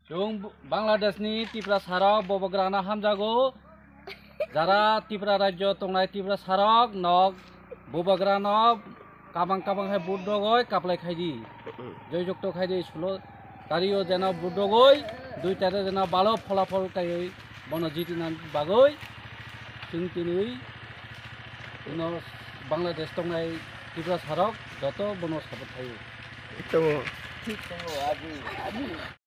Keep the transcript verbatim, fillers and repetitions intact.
Chwng Bangladeshni Tiprasarok bubagrano hamjago. Jara Tripura rajyo tongnai Tiprasarok nok bubagrano kabang kabang hai vote rogoi kaplai khaidi. Joyjukto khaidi sulo tario jeno vote rogoi dui tarik jeno balo pholapol kaiwi bono jitina bagoi chwng tiniwi ino Bangladesh tongnai Tiprasarok joto bono support khaio. Tongo.